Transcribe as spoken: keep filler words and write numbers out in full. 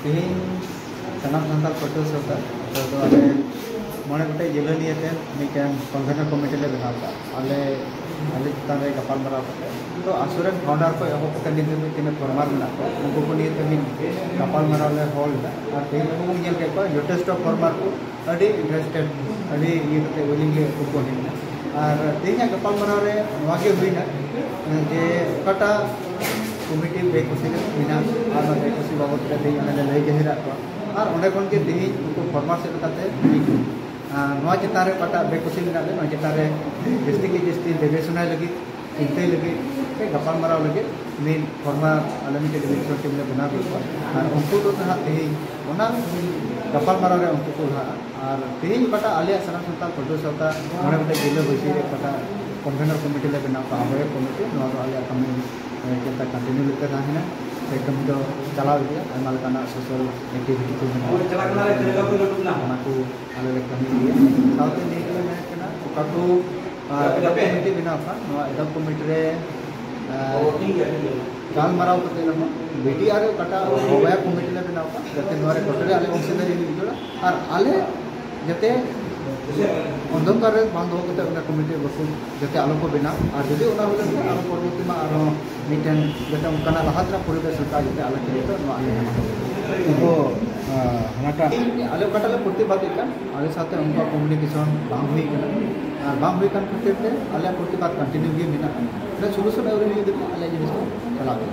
ᱛᱮᱦᱮᱧ ᱥᱟᱱᱟᱢ ᱥᱟᱱᱛᱟᱲ ᱯᱟᱹᱴᱷᱩᱣᱟᱹ ᱥᱟᱶᱛᱟ ᱱᱤᱛᱚᱜ ᱫᱚ ᱟᱞᱮ ᱢᱚᱬᱮ ᱜᱚᱴᱮᱡ ᱡᱤᱞᱟᱹ ᱱᱤᱭᱮᱛᱮ ᱢᱤᱫᱴᱮᱱ ᱠᱚᱱᱵᱷᱮᱱᱟᱨ ᱠᱚᱢᱤᱴᱤ ᱞᱮ ᱵᱮᱱᱟᱣ ᱠᱟᱜᱼᱟ᱾ ᱟᱞᱮ ᱟᱞᱮ ᱪᱮᱛᱟᱱ ᱨᱮ ᱜᱟᱯᱟᱞᱢᱟᱨᱟᱣ ᱠᱟᱛᱮ ᱛᱚ ᱟᱥᱩᱨᱮᱱ ᱯᱷᱟᱣᱩᱱᱰᱟᱨ ᱠᱷᱚᱱ ᱮᱦᱚᱵ ᱠᱟᱛᱮ ᱱᱤᱛ ᱫᱷᱟᱹᱵᱤᱡ ᱛᱤᱱᱟᱹᱜ ᱯᱷᱚᱨᱢᱟᱨ ᱢᱮᱱᱟᱜ ᱠᱚᱣᱟ ᱩᱱᱠᱩ ᱠᱚ ᱱᱤᱭᱮᱛᱮ ᱢᱤᱫ ᱜᱟᱯᱟᱞᱢᱟᱨᱟᱣ ᱞᱮ ᱦᱚᱦᱚ ᱞᱮᱫᱟ᱾ ᱟᱨ ᱛᱮᱦᱮᱧ ᱟᱵᱚ ᱵᱚᱱ ᱧᱮᱞ ᱠᱮᱫ ᱠᱚᱣᱟ ᱡᱚᱛᱷᱮᱥᱴᱚ ᱯᱷᱚᱨᱢᱟᱨ ᱠᱚ ᱟᱹᱰᱤ ᱤᱱᱴᱟᱨᱮᱥᱴᱮᱰ ᱟᱹᱰᱤ ᱤᱭᱟᱹ ᱠᱟᱛᱮ ᱩᱭᱞᱤᱝ ᱜᱮ ᱩᱱᱠᱩ ᱠᱚ ᱦᱮᱡ ᱮᱱᱟ᱾ ᱟᱨ ᱛᱮᱦᱮᱧᱟᱜ ᱜᱟᱯᱟᱞᱢᱟᱨᱟᱣ ᱨᱮ ᱱᱚᱣᱟ ᱜᱮ ᱦᱩᱭᱱᱟ ᱡᱮ ᱚᱠᱟᱴᱟᱜ ᱠᱚᱢᱤᱴᱤ ᱵᱮᱠᱩᱥᱤ ᱨᱮ ᱢᱮᱱᱟᱜ ᱟᱨ ᱚᱱᱟ ᱵᱮᱠᱩᱥᱤ ᱵᱟᱵᱚᱫ ᱛᱮ ᱛᱮᱦᱮᱧ ᱚᱸᱰᱮ ᱞᱮ ᱞᱟᱹᱭ ᱡᱟᱦᱮᱨᱟᱜ ᱠᱚᱣᱟ᱾ ᱟᱨ ᱚᱸᱰᱮ ᱠᱷᱚᱱ ᱜᱮ ᱛᱮᱦᱮᱧ ᱩᱱᱠᱩ ᱯᱷᱚᱨᱢᱟᱨ ᱥᱮᱫ ᱞᱮᱠᱟᱛᱮ ᱛᱮᱦᱮᱧ, ᱟᱨ ᱱᱚᱣᱟ ᱪᱮᱛᱟᱱ ᱨᱮ ᱚᱠᱟᱴᱟᱜ ᱵᱮᱠᱩᱥᱤ ᱢᱮᱱᱟᱜ ᱞᱮ ᱱᱚᱣᱟ ᱪᱮᱛᱟᱱ ᱨᱮ ᱡᱟᱹᱥᱛᱤ ᱠᱮ ᱡᱟᱹᱥᱛᱤ ᱵᱤᱵᱮᱪᱚᱱᱟᱭ ᱞᱟᱹᱜᱤᱫ ᱪᱤᱱᱛᱟᱹᱭ ᱞᱟᱹᱜᱤᱫ ᱥᱮ ᱜᱟᱯᱟᱞᱢᱟᱨᱟᱣ ᱞᱟᱹᱜᱤᱫ ᱢᱤᱫ ᱯᱷᱚᱨᱢᱟᱞ ᱟᱞᱮ ᱢᱤᱫᱴᱮᱡ ᱨᱤᱞᱮᱥᱚᱱ ᱴᱤᱢ ᱞᱮ ᱵᱮᱱᱟᱣ ᱠᱮᱫ ᱠᱚᱣᱟ᱾ ᱟᱨ ᱩᱱᱠᱩ ᱫᱚ ᱱᱟᱦᱟᱜ ᱛᱮᱦᱮᱧ ᱚᱱᱟ ᱜᱟᱯᱟᱞᱢᱟᱨᱟᱣ ᱨᱮ ᱩᱱᱠᱩ ᱠᱚ ᱞᱟᱦᱟᱜᱼᱟ᱾ ᱟᱨ ᱛᱮᱦᱮᱧ ᱚᱠᱟᱴᱟᱜ ᱟᱞᱮᱭᱟᱜ ᱥᱟᱱᱟᱢ ᱥᱟᱱᱛᱟᱲ ᱯᱟᱹᱴᱷᱩᱣᱟᱹ ᱥᱟᱶᱛᱟ ᱢᱚᱬᱮ ᱜᱚᱴᱮᱡ ᱡᱤᱞᱟᱹ ᱵᱟᱹᱭᱥᱤ ᱨᱮ ᱚᱠᱟᱴᱟᱜ ᱠᱚᱱᱵᱷᱮᱱᱟᱨ ᱠᱚᱢᱤᱴᱤ ᱞᱮ ᱵᱮᱱᱟᱣ ᱠᱟᱜᱼᱟ, ᱟᱦᱚᱵᱟᱭᱚᱠ ᱠᱚᱢᱤᱴᱤ, ᱱᱚᱣᱟ ᱫᱚ ᱟᱞᱮᱭᱟᱜ ᱠᱟᱹᱢᱤ ᱪᱮᱫ ᱞᱮᱠᱟ ᱠᱚᱱᱴᱤᱱᱤᱭᱩ ᱞᱮᱠᱟ ᱛᱟᱦᱮᱱᱟ ᱥᱮ ᱠᱟᱹᱢᱤ ᱫᱚ ᱪᱟᱞᱟᱣ ᱤᱫᱤᱜᱼᱟ᱾ ᱟᱭᱢᱟ ᱞᱮᱠᱟᱱᱟᱜ ᱥᱳᱥᱟᱞ ᱮᱠᱴᱤᱵᱷᱤᱴᱤ ᱠᱚ ᱢᱮᱱᱟᱜᱼᱟ, ᱚᱱᱟ ᱠᱚ ᱟᱞᱮ ᱞᱮ ᱠᱟᱹᱢᱤ ᱤᱫᱤᱭᱟ᱾ ᱥᱟᱶᱛᱮ ᱱᱤᱭᱟᱹ ᱜᱮᱞᱮ ᱢᱮᱱᱮᱫ ᱠᱟᱱᱟ ᱚᱠᱟ ᱠᱚ ᱮᱰᱟᱯ ᱠᱚᱢᱤᱴᱤ ᱵᱮᱱᱟᱣ ᱠᱟᱜ, ᱱᱚᱣᱟ ᱮᱰᱟᱯ ᱠᱚᱢᱤᱴᱤ ᱨᱮ ᱜᱟᱞᱢᱟᱨᱟᱣ ᱠᱟᱛᱮ ᱨᱮᱦᱚᱸ ᱵᱤᱰᱤᱟᱨ ᱚᱠᱟᱴᱟᱜ ᱦᱚᱵᱟᱭᱟ ᱠᱚᱢᱤᱴᱤ ᱞᱮ ᱵᱮᱱᱟᱣ ᱠᱟᱜ, ᱡᱟᱛᱮ ᱱᱚᱣᱟ ᱨᱮ ᱴᱳᱴᱟᱞᱤ ᱟᱞᱮ ᱚᱝᱥᱤᱫᱟᱨᱤ ᱦᱩᱭᱩᱜ ᱡᱚᱲᱟ᱾ ᱟᱨ ᱟᱞᱮ ᱡᱟᱛᱮ ᱚᱱᱫᱷᱚᱠᱟᱨ ᱨᱮ ᱵᱟᱝ ᱫᱚᱦᱚ ᱠᱟᱛᱮ ᱚᱱᱟ ᱠᱚᱢᱤᱴᱤ ᱵᱟᱠᱚ ᱡᱟᱛᱮ ᱟᱞᱚ ᱠᱚ ᱵᱮᱱᱟᱣ᱾ ᱟᱨ ᱡᱩᱫᱤ ᱚᱱᱟ ᱦᱩᱭ ᱞᱮᱱᱠᱷᱟᱱ ᱟᱨᱚ ᱯᱚᱨᱚᱵᱚᱨᱛᱤ ᱢᱟ ᱟᱨᱦᱚᱸ ᱢᱤᱫᱴᱮᱱ ᱡᱟᱛᱮ ᱚᱱᱠᱟᱱᱟᱜ ᱞᱟᱦᱟ ᱛᱮᱱᱟᱜ ᱯᱚᱨᱤᱵᱮᱥ ᱞᱮᱠᱟ ᱡᱟᱛᱮ ᱟᱞᱮ ᱴᱷᱮᱱ ᱱᱤᱛᱚᱜ ᱱᱚᱣᱟ ᱟᱞᱮ ᱧᱟᱢᱟ᱾ ᱩᱱᱠᱩ ᱦᱟᱱᱟᱴᱟᱜ ᱟᱞᱮ ᱚᱠᱟᱴᱟᱜ ᱞᱮ ᱯᱨᱚᱛᱤᱵᱟᱫ ᱮᱫ ᱠᱟᱱ ᱟᱞᱮ ᱥᱟᱶᱛᱮ ᱩᱱᱠᱩᱣᱟᱜ ᱠᱚᱢᱤᱭᱩᱱᱤᱠᱮᱥᱚᱱ ᱵᱟᱝ ᱦᱩᱭ ᱠᱟᱱᱟ᱾ ᱟᱨ ᱵᱟᱝ ᱦᱩᱭ ᱠᱟᱱ ᱠᱷᱟᱹᱛᱤᱨ ᱛᱮ ᱟᱞᱮᱭᱟᱜ ᱯᱨᱚᱛᱤᱵᱟᱫ ᱠᱚᱱᱴᱤᱱᱤᱭᱩ ᱜᱮ ᱢᱮᱱᱟᱜᱼᱟ᱾ ᱚᱸᱰᱮ ᱥᱚᱞᱩᱥᱚᱱ ᱟᱹᱣᱨᱤ ᱦᱩᱭᱩᱜ ᱫᱷᱟᱹᱵᱤᱡ ᱟᱞᱮᱭᱟᱜ ᱡᱤᱱᱤᱥ ᱫᱚ ᱪᱟᱞᱟᱣ ᱜᱮ᱾